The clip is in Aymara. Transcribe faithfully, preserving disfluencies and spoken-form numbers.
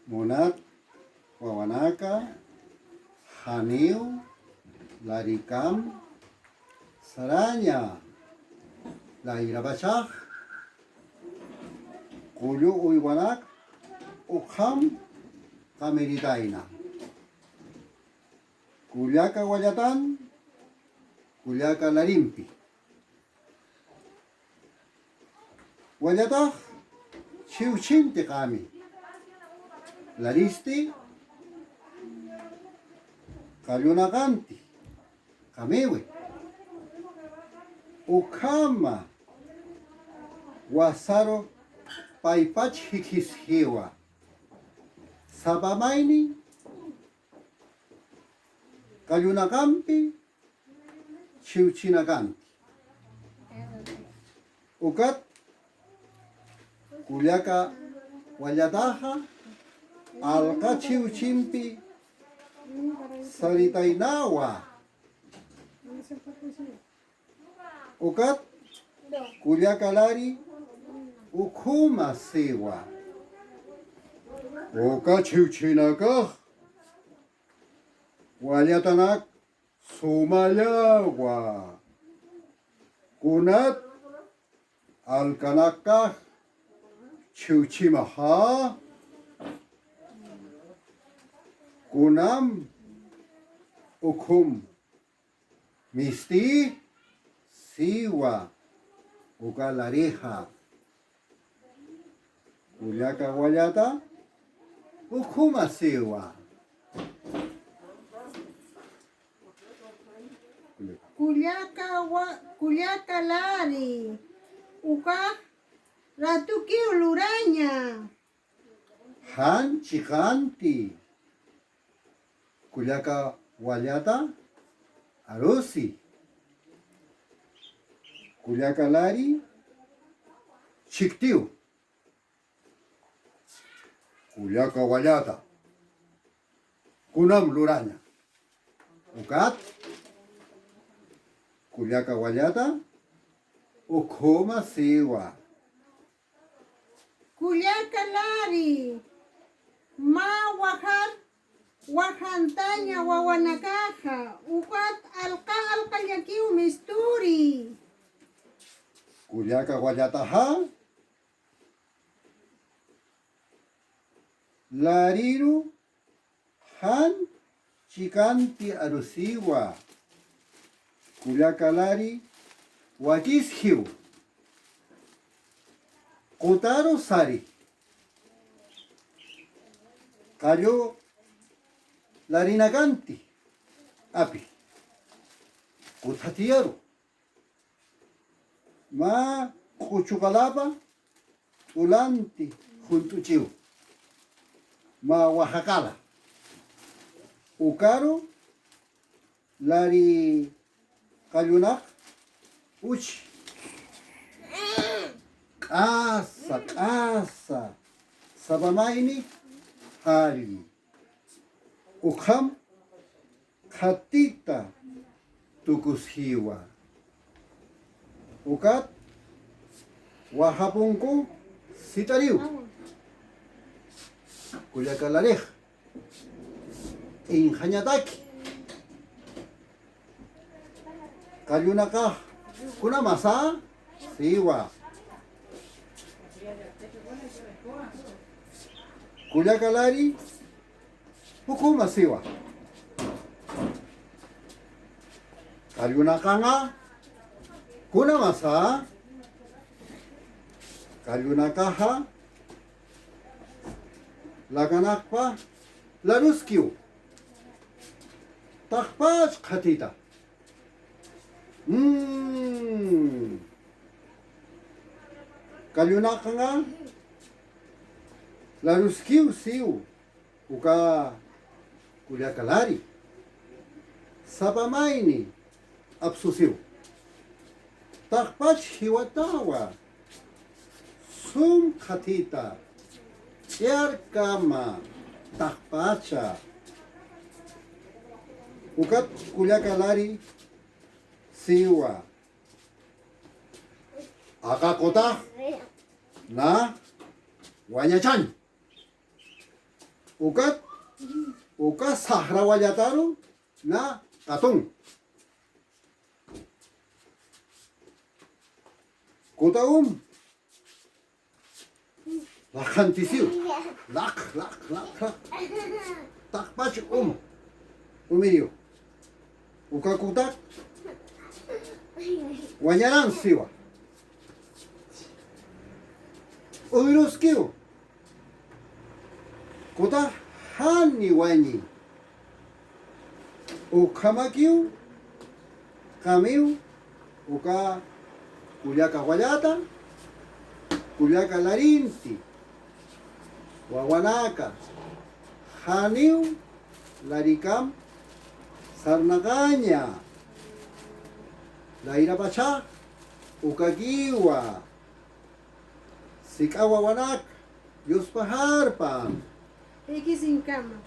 Munat wawanaka, janiw, larikam, saraña, layrapachax, kullu uywanak, ukham qamiritayna. Kullaka wallatan, kullaka larimpi. Wallatax chiwchinti qami. Laristi qallunaqanti qamiwi. Ukhama wasaru paypach jikhisjiwa. Sapa mayni qallunaqampi chiwchinakanti. Ukat kullaka wallataxa alqa chiwchimpi saritaynawa. Ukat kullaka lari ukhuma siwa. Uka chiwchinakax wallatanak sumallawa. Kunat alkanakax chiwchimaxa, kunam ukhum misti siwa uka larixa. Kullaka wallata ukhuma siwa. Kullaka wa-, kullaka lari uka ratukiw luraña. Jan chiqanti. Kullaka wallata arusi. Kullaka lari chiktiw. Kullaka wallata kunam luraña. Ukat kullaka wallata ukhuma siwa. Kullaka lari, mä wajar wajantaña wawanakaxa, ukat alqa alqallakiw misturi. Kullaka wallataxa lariru jan chikanti arusiwa. Kullaka lari wakisjiw. Qutaru sari. Qallu larinakanti api. Qutatiyaru. Mä q'uchuqalapa t'ulanti junt'uchiw. Mä wajaqala. Ukaru lari qallunaq uchi. Q'asa, q'asa. Sapa mayni jalli. Ukham qhatita tukusjiwa. Ukat wajapunku sit'ariw. Kullaka larix inxañataki. Qallunaqax kunamasa siwa. Kullaka lari ukhuma siwa. Qallunaqaxa kunamasa. Qallunaqaxa lakanaqpa laruskiw. Taqpach qhatita. Mm. Qallunaqaxa laruskiw siw. Uka kullaka lari sapa mayni apsusiw. Taqpach jiwatawa. Sum qhatita. Ch'arkama taqpacha. Ukat kullaka lari siwa. Aka qutax na wañachañ. Ukat, uka saqra wallataru na qatun. Kuta um. Laqantisiw. Laq, laq, laq, laq. Taqpach um. Umiriw. Uka kutak. Wañaran siwa. Uyruskiw. Kuta jani wañi. Ukhamakiw, kamiw, uka kullaka wallata, kullaka larinti, wawanaka, janiw, larikam, sarnaqaña, layrapacha, ukakiwa, sik'a wawanaka, yuspaxarpa. Ikisinkama.